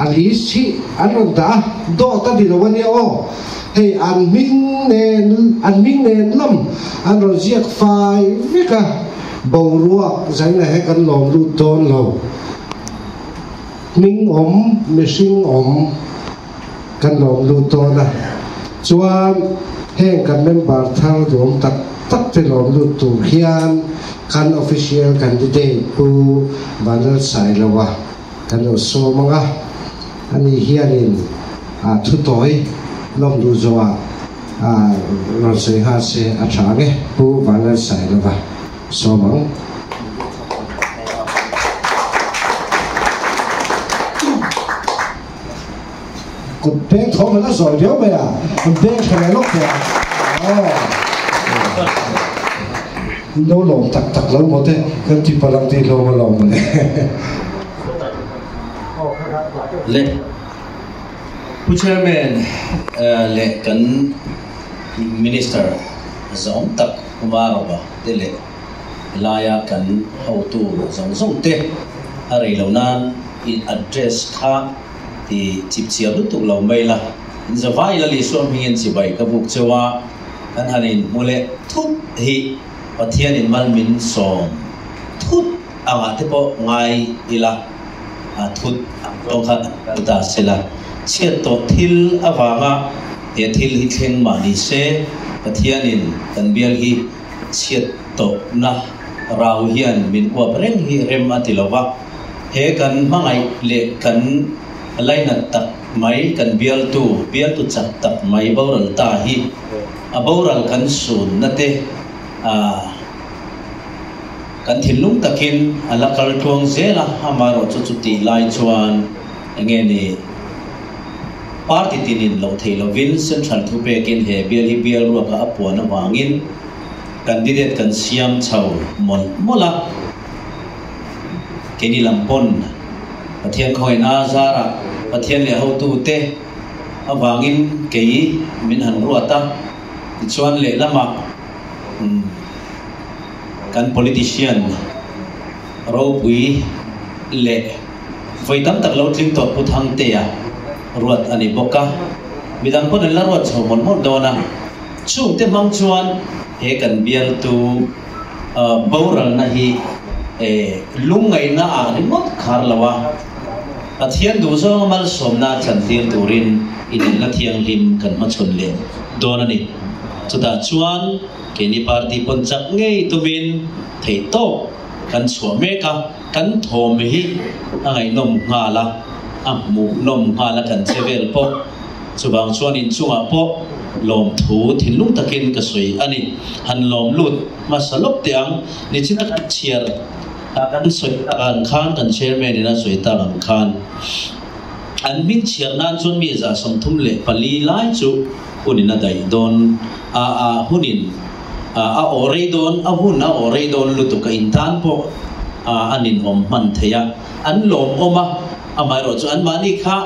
A list hi an rawn dah a, dawt a ni lo a nia aw. Hei an hming nen an hming nen lam an rawn ziak fai vek a, boruak zaina he kan lawm lut dawn lo. Hming awm, mihring awm kan lawm lut dawn a, chuan heng kan member thar duhawm tak tak te lawm lut tur hian kan official candidate Pu Vanlalsailoa Kan lo sawm ang a, ani hianin a thu tawi lawm duh zawhah rawn sawi nghal se a tha ang e, Pu Vanlalsailova sawm ang. Kut beng thawm an la zawi viau mai a, an beng tha leh lawk teh a. Aw. In lo lawm tak tak lo maw te kan ti palh ang tih hlawm a lawm mawle. Le Pu Chairman leh kan Minister zawng tak Umarova te leh laia kan hotu zawng zawng te a rei lo nan in address kha ti chip chiar lutuk lo mai la, in zavai la Isua hmingin chibai ka buk cheu a, kan han in hmu leh thut hi Pathian in mal min sawm thut angah te pawh ngai ila, a thut ang tawng kha kal ta se la, chhiat tawh thil avanga he thil hi thleng mah ni se, Pathian in kan bial hi chhiat tawhna rau hian min uap reng hi rem a ti lo va. He kan hmangaih leh kan lainat tak mai, kan bialtu, bialtu chak tak mai boral ta hi a boral kan sunna te a kan thinlung takin a la kal tluang zel a, amaherawh chu chutih lai chuan enge ni party tinin loh theih lovin central thupekin he bial hi bial ruaka a puan avangin candidate kan siam chho mawlh mawlh a. Keini lam pawn Pathian khawina zarah Pathian leh hotute avangin kei min han ruat a, tichuan lehlamah kan politician ropui leh vawi tam tak lo tling tawh Pu Thangtea ruat a ni bawk a, midang pawn an la ruat chho mawlh mawlh dawn a, chungte hmang chuan he kan bialtu Boralna hi lungngaihna ah ringawt khar lo a, Pathian duhzawnga malsawmna a chantir turin inelna thianghlim kan hmachhawn leh dawn a ni. Chutah chuan keini party pawn chak ngei tumin theihtawp kan chhuah mek a, kan thawm hi a ngaihnawm nghal a, a hmuhnawm nghal a kan che vel pawh. Chuvang chuan inchungah pawh lawmthu thinlung takin ka sawi a ni. Han lawm lut hmasa lawk teh ang. Nichina kan chhiar a kan sawi tak ang khan, kan chairman in a sawi tak ang khan, an hming chhiar nan chuan mi 34 lai chu hunin a daih dawn a, a hunin a aw rei dawn, a hun a aw rei dawn lutuk a intan pawh a ninawm hman thei a, an lawmawm a, amaherawh chu anmahni kha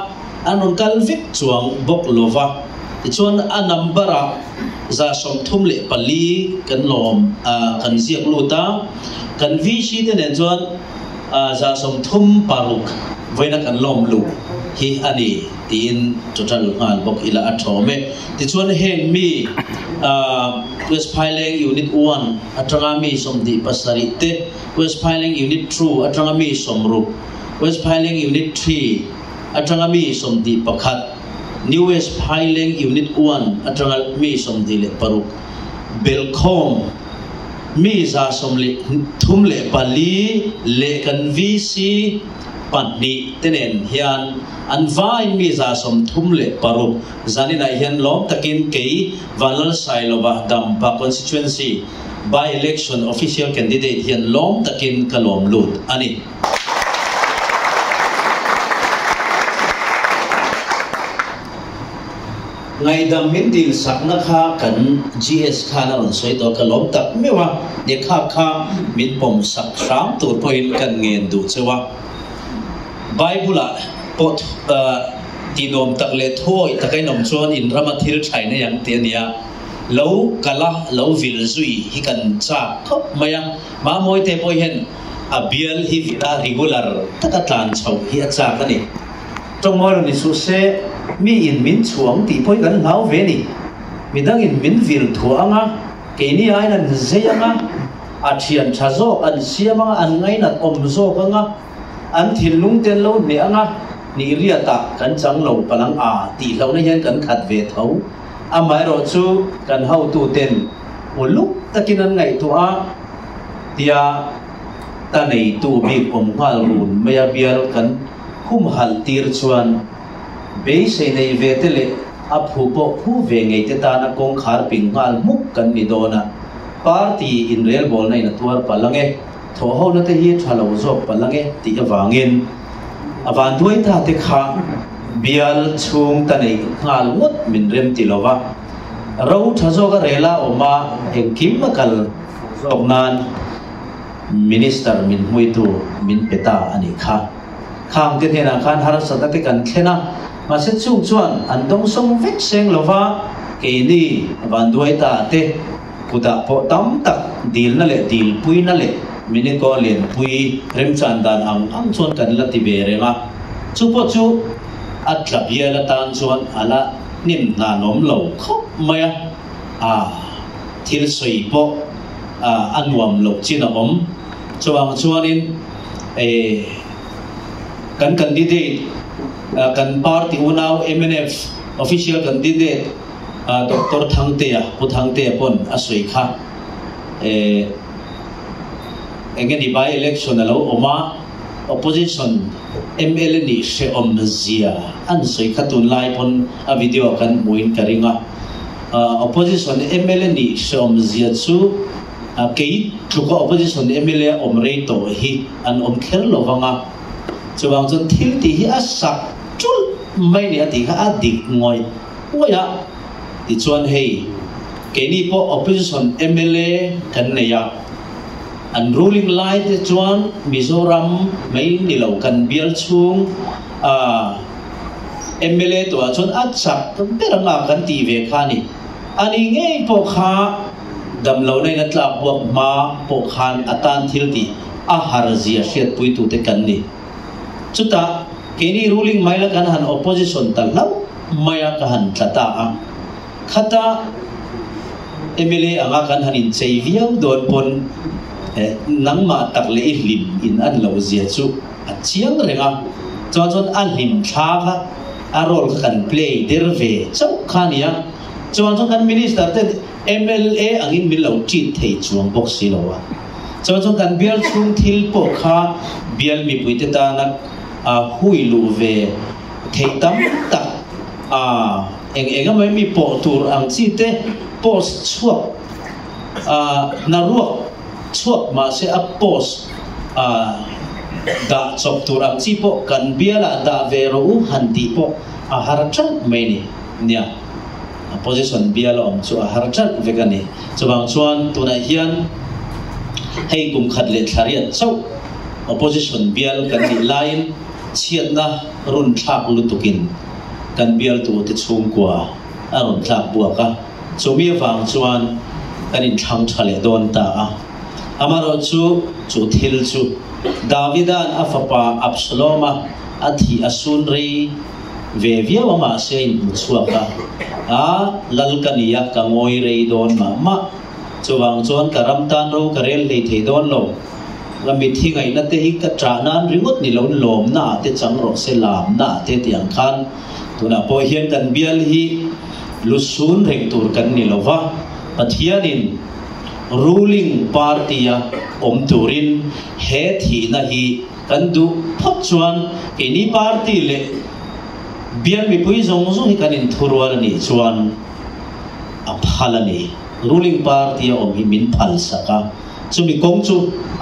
An rawn kal vek chuang bawk lo va, tichuan a number ah 34 kan lawm a, kan ziak lut a, kan VC te nen chuan 36 vawiina kan lawm luh hi a ni tiin total nghal bawk ila a thawm e. Tichuan heng mi West Phaileng Unit 1 atanga mi 27 te, West Phaileng Unit 2 atanga mi 60, West Phaileng Unit 3, atanga mi 21, New West Phaileng Unit 1 atanga mi 26, Belkhawm mi 134 leh kan VC pahnih te nen hian an vaiin mi 36 zaninah hian lawm takin kei Vanlalsailova Dampa Constituency By-Election Official Candidate hian lawm takin ka lawm lut a ni. Ngaihdam min dil sakna kha kan GS khan a rawn sawi tawh ka lawm tak meuh a, lehkha kha min pawm sak hram tur pawhin kan ngen duh cheu a. Bible ah pawh tinuam tak leh thuawih taka in awm chuan in rama thil thain a yang tih a nia. Lo kal a, lo vil zui hi kan chak khawp mai a. Mamawite pawh hian a bial hi vila regular taka tlan chhoh hi a chak a ni. Tawngmawi lo ni suh se, mi in min chhuang tih pawh hi kan hlau ve ni. Midang in min vil thuah anga, keini aiin an zei anga, a thian tha zawk an siam anga, an ngainat awm zawk anga, an thinlung te an lo hneh anga, nih riatah kan chang lo palang a tih hlauhna hian kan khat ve tho. Amaherawhchu kan hotuten uluk takin an ngaihtuah a, tia ta neitu bik awm nghal run mai a bial kan humhalh tir chuan beisei nei ve te leh a phu pawh phu ve ngei te tana kawngkhar ping nghal hmuk kan ni dawn a, party inrelbawlna in a tuar palh ang e, thawhhona te hi tha lo zawk palh ang e tih avangin a vanduai ta te kha bial chhung ta neih nghal ngawt min rem ti lo va, ro tha zawk a rel a awm a, engkim a kal zawk nan Minister min hmuitu min pe ta a nih kha. Khang te hnenah khan harsatna te kan thlen a, mahse chung chuan an dawngsawng vek seng lo va, keini vanduai ta te kutah pawh tam tak dilna leh dilpuina leh minikaw lianpui remchan dan ang ang chuan kan la ti ve reng a, chu pawh chu a tla bial atan chuan a la hnim hnan awm lo khawp mai a, a thil sawi pawh a nuam loh chin a awm. Chuvang chuanin eh kan candidate kan party unau mnf official candidate Doctor Thangtea, Pu Thangtea pawn a sawi kha eh enge ni by election a lo awm a, opposition mla nih hrehawm zia an sawi kha tunlai pawn a video kan hmuin ka ring a, opposition mla nih hrehawm zia chu Kei tluka opposition mla awm rei tawh hi an awm kher lo vang a, chuvang chuan thil tih hi a sak ṭulh mai ni a tih kha a dik ngawih ngawih a. Tichuan hei keini pawh opposition mla kan nei a, an ruling lai te chuan Mizoram mai ni lo kan bial chhung mla tuah chuan a chak ber anga kan tih ve kha a ni. A ni ngei pawh kha Damlo nain a tlak buak hma pawh khan a tan thil tih a har zia hriatpuitute kan ni. Chutah, keini ruling mai la kan han opposition ta hlauh mai a ka han tla ta a. Khata mla anga kan han inchei viau dawn pawn nangmah tak leh i hlim in an lo zia chu a chiang reng a. Chuan chuan a hlim thla kha a role kha kan play der ve chauh kha a ni a. Chuan chuan kan minister te mla angin min lo treat thei chuang bawk si lo a. Chuan chuan kan bial chhung thil pawh kha bial mipuite tana hui luh ve theih tam tak a eng eng emaw mi pawh tur ang chi te post chhuak hna ruak chhuak mahse a post dah chawp tur ang chi pawh kan bialah dah ve rawh u han tih pawh a har teuh mai ni. Nia, a position bial a awm chu a har chalh vek a ni. Chuvang chuan tunah hian hei kum khat leh thla riat chauh opposition bial kan nih laiin chhiatna run thlak lutukin kan bialtute chhungkua a rawn tlak buak a, chumi avang chuan kan inthlang tha leh dawn ta a. Amaherawhchu chu thil chu Davida'n a fapa Absalom-a a thih a sun rei Ve viau a mahse a inhmu chhuak a, a lal ka ni a, ka ngawi rei dawn mah mah. Chuvang chuan ka ram tan ro ka rel hlei thei dawn lo. Ka mithi ngaihna te hi ka ṭah nan ringawt ni lo lawmna ah te chang rawh se lamna ah te tih ang khan tunah pawh hian kan bial hi lusun reng tur kan ni lo va, Pathianin ruling party a awm turin he thihna hi Kan duh phawt chuan keini party leh bial mipui zawng zawng hi kan inthurual a nih chuan a phal a ni. Ruling party a awm hi min phal sak a, chumi kawng chu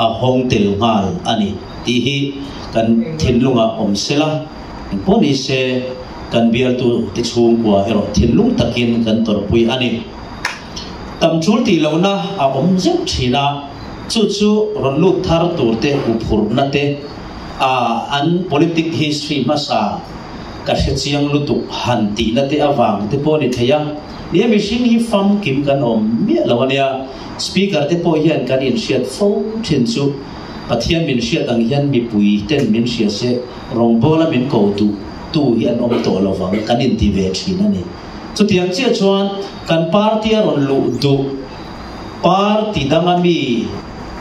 a hawng tel nghal a ni tih hi kan thinlungah awm sela, engpawh ni se kan bialtu te chhungkua erawh thinlung takin kan tawrhpui a ni. Tam tul tih lohna a awm zeuh thin a, chu chu rawn lut thar tur te huphurhna te a an politic history hmasa ka hre chiang lutuk han tihna te avang te pawh a ni thei a. Nia mihring hi famkim kan awm miah lo a nia, Speaker te pawh hian kan inhriat fo thin chu Pathian min hriat ang hian mipui ten min hria se rawngbawla min ko duh. tu hi an awm tawh lovang kan inti ve thin a ni. Chutiang chiah chuan kan party a rawn luh duh party danga mi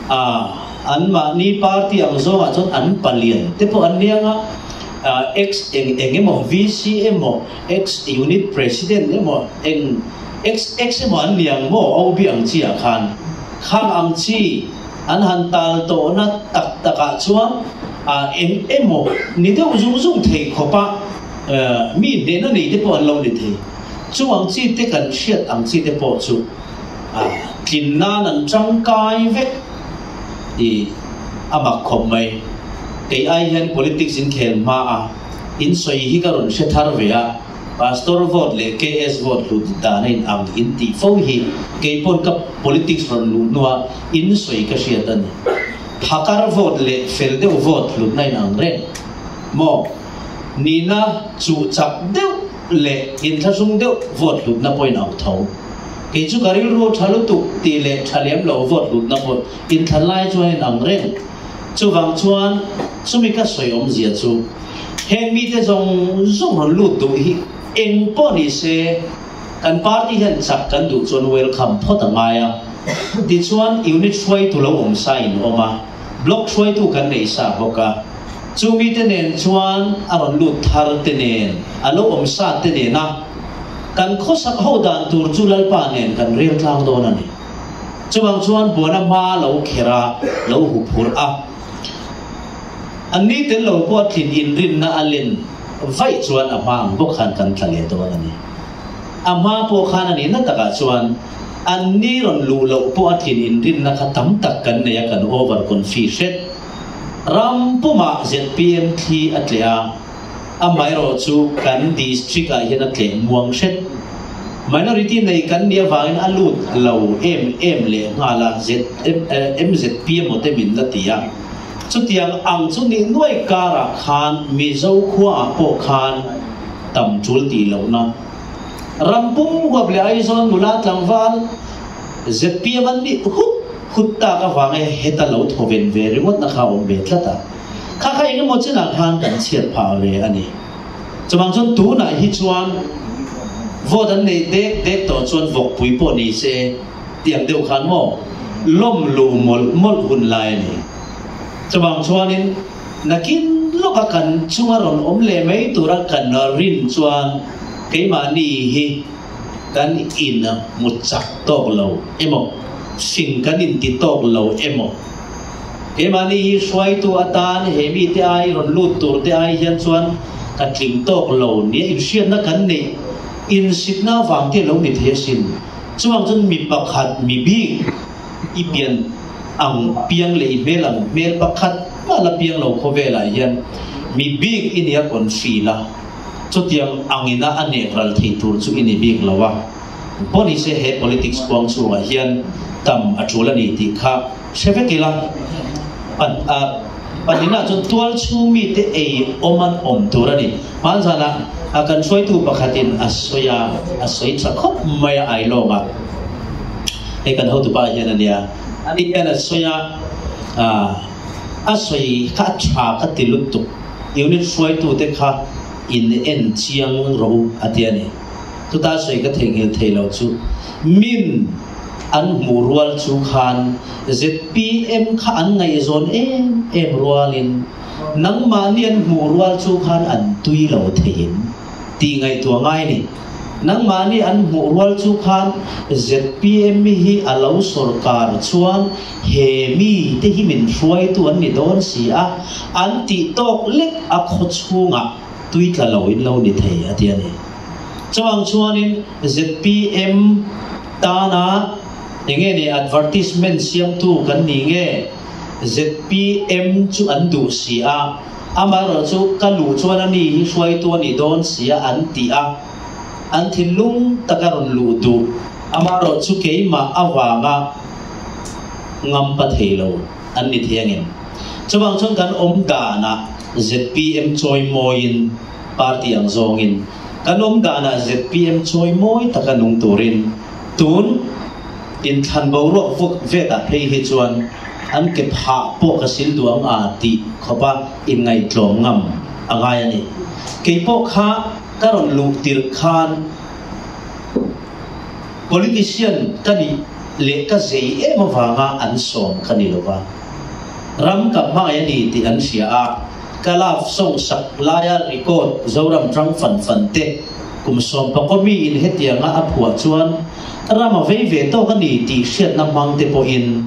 a anmahni party ang zawngah chuan an palian te pawh an niang a, ex eng eng emaw VC emaw ex unit president emaw eng ex ex emaw an niang maw OB ang chi ah khan khang ang chi an han tal tawhna tak takah chuan eng emaw ni deuh zung zung thei khawpa Mi hnehna nei te pawh an lo ni thei. Chu ang chi te kan hriat ang chi te pawh chu tlin nan an tangkai vek tih a mak khawp mai. Kei ai hian politics in khel hma a, in sawi hi ka rawn hre thar ve a, Pastor vote leh KS vote hlut dan a in ang in tih fo hi kei pawn ka politics rawn luh hnua in sawi ka hriat a ni. Phakar vote leh fel deuh vote hlutna in ang reng maw? Nihna chuh chak deuh leh inthlahrung deuh vote hlutna pawhin a tho. Kei chu ka rilru tha lutuk tih leh tha lem lo vote hlutna pawh inthlan lai chuan in ang reng. Chuvang chuan chumi ka sawi awmzia chu heng mite zawng zawng rawn lut duh hi eng pawh ni se kan party hian chak kan duh chuan welcome phawt a ngai a. Tichuan unit hruaitu lo awm sa in awm a. Block hruaitu kan nei sa bawk a, chu mite nen chuan a rawn lut thar te nen, a lo awm sa te nena kan khawsak ho dan tur chu Lalpa nen kan rel tlang dawn a ni. Chuvang chuan buana hma lo kher a, lo huphurh a, an ni tel lo pawh a tlin inrinna a len vaih chuan a hma ang bawk khan kan tla leh dawn a ni. A hma pawh khan a nihna takah chuan an ni rawn luh loh pawh a thin inrinna kha tam tak kan nei a, kan over confi hret. Ram pumah zpm thli a tleh a, amaherawh chu kan district ah hian a tleh muang hret. Minority nei kan nih avangin a lut lo em em leh nghal a, MZP emaw te min la ti a. Chutiang ang chu nih nuai karah khan Mizo khuaah pawh khan tam tul tih lohna ram pum huap leh Aizawl nula tlangval zpm an nih hut hut tak avang e heta lo thaw ven ve ringawtna kha a awm ve tlat a, kha kha engemaw chinah khan kan chhiat phah ve a ni. Chuvang chuan tunah hi chuan vote an neih dek dek tawh chuan vawkpui pawh ni se tiang deuh khan maw lawm luh mawlh mawlh hun lai a ni. Chuvang chuanin. Nakin lawka kan chunga rawn awm leh mai tura kan rin chuan keimahni hi kan in hmu chak tawk lo emaw, fing kan inti tawk lo emaw, keimahni hi hruaitu atan he mite ai rawn lut tur te ai hian chuan ka tling tawk lo nia inhriatna kan neih insitna avang te lo ni thei asin. Chuvang chuan mi pakhat mi bik i pian ang piang leh i hmel ang hmel pakhat mah la piang lo khawvelah hian mi bik i nia kawn feel a, chutiang angina a nek ral thei tur chu i ni bik lo a, pawh ni se he politics kuang chhungah hian tam a tul a ni tih kha hre vek ila. Pan a pahnihna chuan tual chhung mite ei awm an awm tur a ni. Hmanzanah a kan hruaitu pakhatin a sawi a, a sawi tha khawp mai a Ailawng a. Hei kan hotupa hian a nia, ani hian a sawi a, a sawi kha a tha ka ti lutuk, unit hruaitute kha in en chiang rawh u a ti a ni. Chuta sawi ka theihnghilh thei lo chu min an hmuh rual chu khan zpm kha an ngaihzawn em em rualin nangmahni an hmuh rual chu khan an tui lo theiin tih ngaihtuah ngai a ni. Nangmahni an hmuh rual chu khan zpm hi a lo sawrkar chuan he mi te hi min hruaitu an ni dawn si a, an tih tawk lek a khaw chhungah tui tla lo in lo ni thei a ti a ni. Chuvang chuanin zpm tana enge ni advertisement siamtu kan ni nge zpm chu an duh si a, Amaherawh chu ka luh chuan a ni hi hruaitu a nih dawn sia an ti a, an thinlung taka rawn luh duh. Amaherawh chu keimah avanga ngampa thei lo an ni thei angem? Chuvang chuan kan awm danah zpm chawimawiin party ang zawngin kan awm danah zpm chawimawi taka nung turin tun inthlan boruak vuk vetah phei hi chuan an ke phah pawh ka sil duh ang a tih khawpa inngaihtlawm ngam. a ngai a ni. Keipawh kha ka rawn luh tirh khan politician ka nih leh ka zei em avanga an sawm ka ni lova, ram ka hmangaih a ni tih an hria a, ka love song sak laia record Zoram tang fan fan te kum sawmpakaw miin hetianga a phuah chuan ram a vei ve tawk a ni tih hriatna hmang te pawhin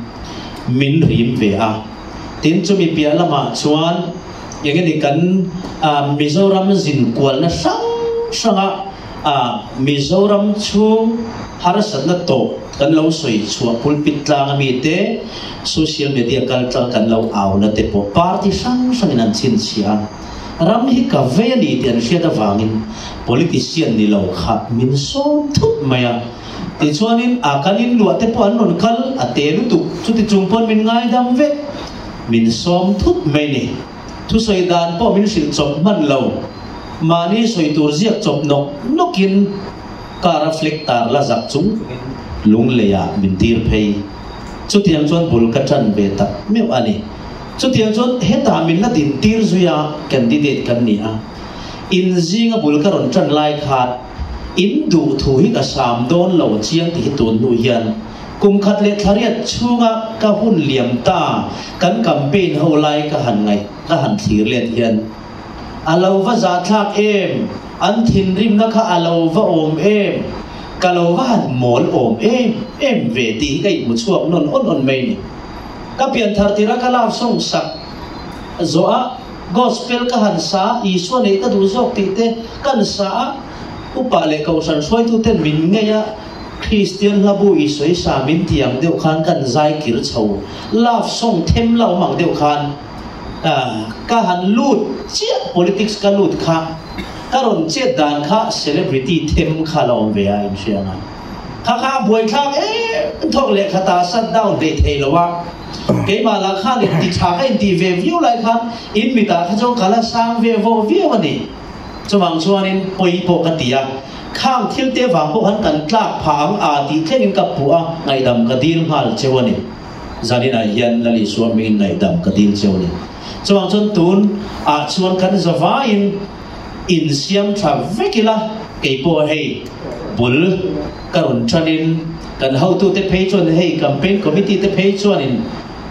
min rim ve a. Tin, chumi piah lamah chuan eng nge ni kan Mizoram zin kualna hrang hranga Mizoram chhung harsatna tawh kan lo sawi chhuah pulpit tlang ami te, social media kal tlang kan lo auna te pawh party hrang hrangin an chhinchhiah a. Ram hi ka vei a ni tih an hriat avangin politician ni lo kha min sawm thut mai a. Tichuanin a kan in luah te pawh an rawn kal a te lutuk, chuti chung pawn min ngaidam vek, min sawm thut mai ni. Thusawi dan pawh min hrilh chawp hman lo, mahni sawi tur ziak chawp nawk nawkin car a flag tar la zak chung chungin lunglei ah min tir phei. Chutiang chuan bul ka tan ve tak meuh a ni. Chutiang chuan hetah min la din tir zui a candidate kan ni a, in zinga bul ka rawn tan lai khan, In duh thu hi ka sam dawn lo chiang ti hi tun hnu hian kum khat leh thlariat chhunga ka hun liam ta kan campaign ho lai ka han ngaih ka han thlir let hian a lo va zahthlak em, an thinrimna kha a lo va awm em, ka lo va han mawl awm em em ve tih hi ka inhmu chhuak nawn awn awn mai ni. Ka pianthar tira ka love song sak zawh a. Gospel ka han sa, Isua neih ka duh zawk tih te kan sa a, upa leh kohhran hruaituten min ngei a, Kristian hlabu i sawi sa min ti ang deuh khan kan zai kir chho, love song them la awm ang deuh khan ka han lut chiah, politics ka lut kha ka rawn chet dan kha celebrity them kha la awm ve a inhria ang a, kha kha a buaithlak em thawk leh khatah shut down hleih thei lo a. Keimah lah khan in ti tha ka intih ve viau lai khan in mitah kha chuan ka la sang ve vawh viau a ni. Chuvang chuanin pawi pawh ka ti a, khang thil te vang pawh khan kan tlak phah ang a tih thlengin ka puh a, ngaihdam ka dil nghal cheu a ni. Zaninah hian Lal Isua hmingin ngaihdam ka dil cheu a ni. Chuvang chuan tun ah chuan kan zavaiin insiam tha vek ila, keipawh hei bul ka rawn tanin, Kan hotute phei chuan hei campaign committee te phei chuanin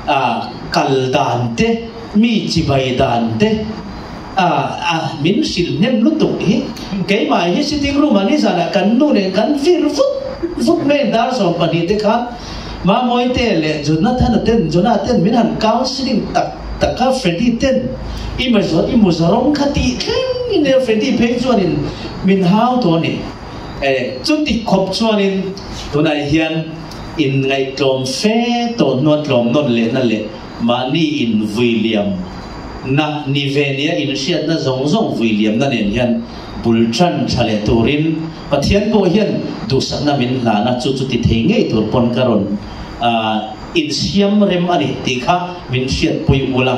ah kal dan te, mi chibai dan te ah ah min hrilh hnem lutuk hi. Keimah hi sitting room ah nizanah kan nu nen kan vir vut vut mai dar 12 te khan Mamawii te leh Jonathana ten Jonah ten min han counselling tak tak a, Freddy ten i mazawt i muzawrawng kha tih thleng in e Freddy phei chuanin min hau tawh a ni. E, chuti khawp chuanin tunah hian inngaihtlawm fe tawh hnua tlawm nawn lehna leh mahni invuiliam na ni ve nia inhriatna zawng zawng vuiliamna nen hian bul tan tha leh turin Pathian pawh hian duhsakna min hlan a, chu chu ti thei ngei tur pawn ka rawn insiam rem a ni tih kha min hriatpui ul a.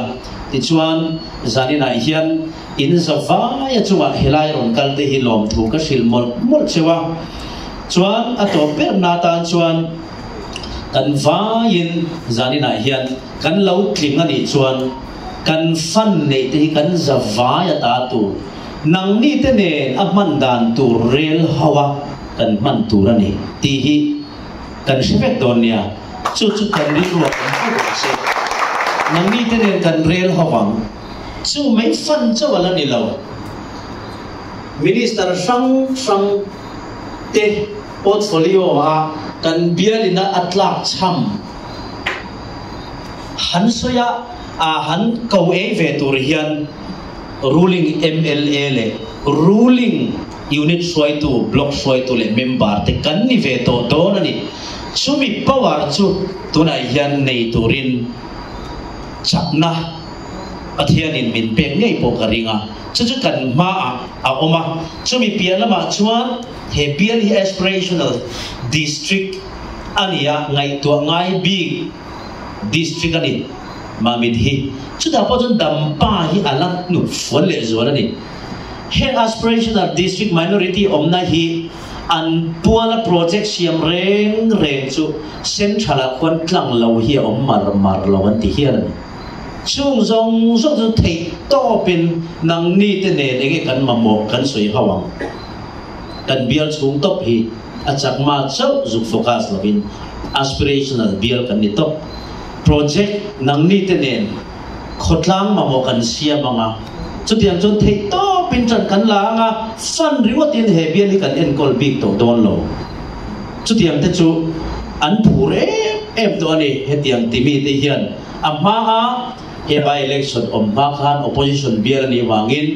Tichuan, zaninah hian In zavaia chungah helai rawn kal te hi lawmthu ka hrilh mawlh mawlh cheu a, chuan a tawp ber na tan chuan kan vaiin zaninah hian kan lo tling a nih chuan kan fan neih te hi kan zavai a ta tur, nangni te nen a hman dan tur rel ho a kan hman tur a ni tih hi kan hre vek dawn nia, chu chu kan rilruah kan hmu dawn se, nangni te nen kan rel ho ang. Chu mai fan chauh a la ni lo. Minister hrang hrang te portfolio a kan bialina a tlak chham han sawi a, a han ko ei ve tur hian ruling mla leh ruling unit hruaitu, block hruaitu leh member te kan ni ve tawh dawn a ni. Chumi power chu tunah hian nei turin chakna Pathianin min pek ngei pawh ka ring a, chu chu kan hmaah a awm a. Chumi piah lamah chuan he bial hi aspirational district a ni a, ngaihtuah ngai bik district a ni Mamit hi. Chutah pawh chuan Dampa hi a la hnuk fual leh zual a ni. Heng aspirational district minority awmna hi an puala project siam reng reng chu central-ah khuan tlang lo hi a awm mar mar lo an ti hial a ni. Chung zawng zawng chu theih tawpin nangni te nen enge kan mamawh kan sawi ho ang. Kan bial chhung tawp hi a chakma chauh zuk focus lovin aspirational bial kan ni tawp. Project nangni te nen khawtlang mamawh kan siam ang a, chutiang chuan theih tawpin ṭan kan la ang a, fund ringawtin he bial hi kan enkawl bik tawh dawn lo. Chutiang te chu an phur em em tawh a ni. Hetiang timi te hian a hma a he by election awm hma khan opposition bial a nih vangin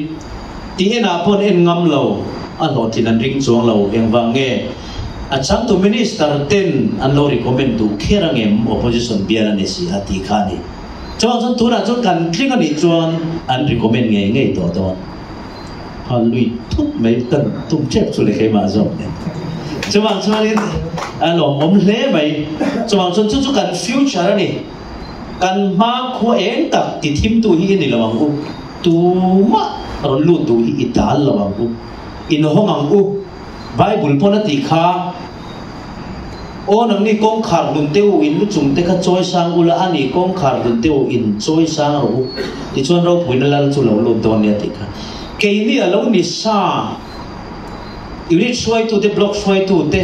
ti enah pawn en ngam lo a hlawhtlin an ring chuang lo. Engvang nge a changtu minister ten an lo recommend duh kher angem opposition bial a ni si a tih kha a ni. Chuvang chuan tunah chuan kan tling a nih chuan an recommend ngei ngei tawh dawn. A lui thup mai kan tum tep chu le keimah zawk nen. Chuvang chuanin a lawmawm hle mai. Chuvang chuan chu chu kan future a ni. Kan hma khua eng tak ti thimtu hi i ni lo ang u. Tumah rawn lut duh hi i dal lo ang u. Inhawng ang u. Bible pawn a tih kha, Aw nangni kawngkhar hlun te u in lu chung te kha chawi sang ula, ani kawngkhar hlun te u in chawi sang rawh u, tichuan ropuina lal chu lo lut dawn nia tih kha. Keini a lo ni sa, unit hruaitu te, block hruaitu te,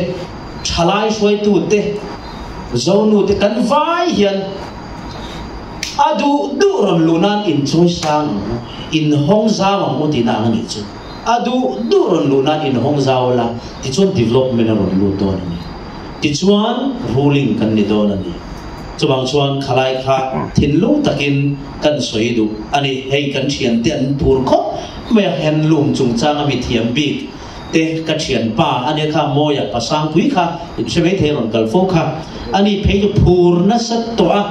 thalai hruaitu te, zonu te kan vai hian a duh duh rawn luh nan in chawi sang ang u, in hawng zau ang u tihna ang a nih chu. A duh duh rawn luh nan inhawng zau la, tichuan development a rawn lut dawn a ni. Tichuan ruling kan ni dawn a ni. Chuvang chuan khalai kha thinlung takin kan sawi duh a ni. Hei kan thiante an phur khawp mai a, handloom chungchanga mi thiam bik te ka thianpa a nia kha Mawia Pasangpui kha inhre mai thei rawn kal fo kha a ni phei chu phur nasa tawh a,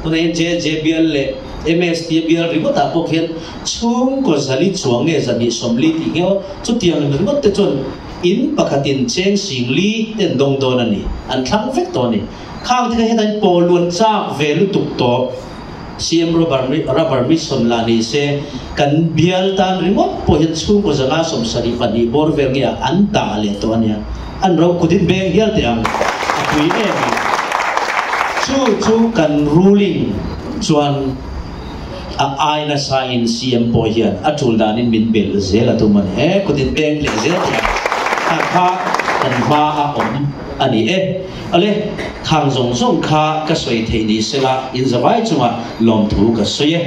tunah hian JJ bial leh MST bial ringawtah pawh khian Chhungkaw zali chuang nge zahnih sawmli tih nghe aw, chutiang ringawt te chuan in pakhatin cheng singli te an dawng dawn a ni, an thlang vek tawh a ni. Khang te kha hetain paw luan chak ve lutuk tawh CM Rubber Rubber Mission lah ni se kan bial tan ringawt pawh hian chhungkaw zanga 72 bawr vel nge ah an dah leh tawh a nia, an ro kutin beng hial teh ang a pui em a. Chu chu kan ruling chuan. A ai nasa in CM pawh hian a tul danin min belh zel a tum a ni e, kut in peng leh zel thei ang kha kha kan hma a awm a ni e. Awle, khang zawng zawng kha ka sawi theih ni sela in zavai chungah lawmthu ka sawi e.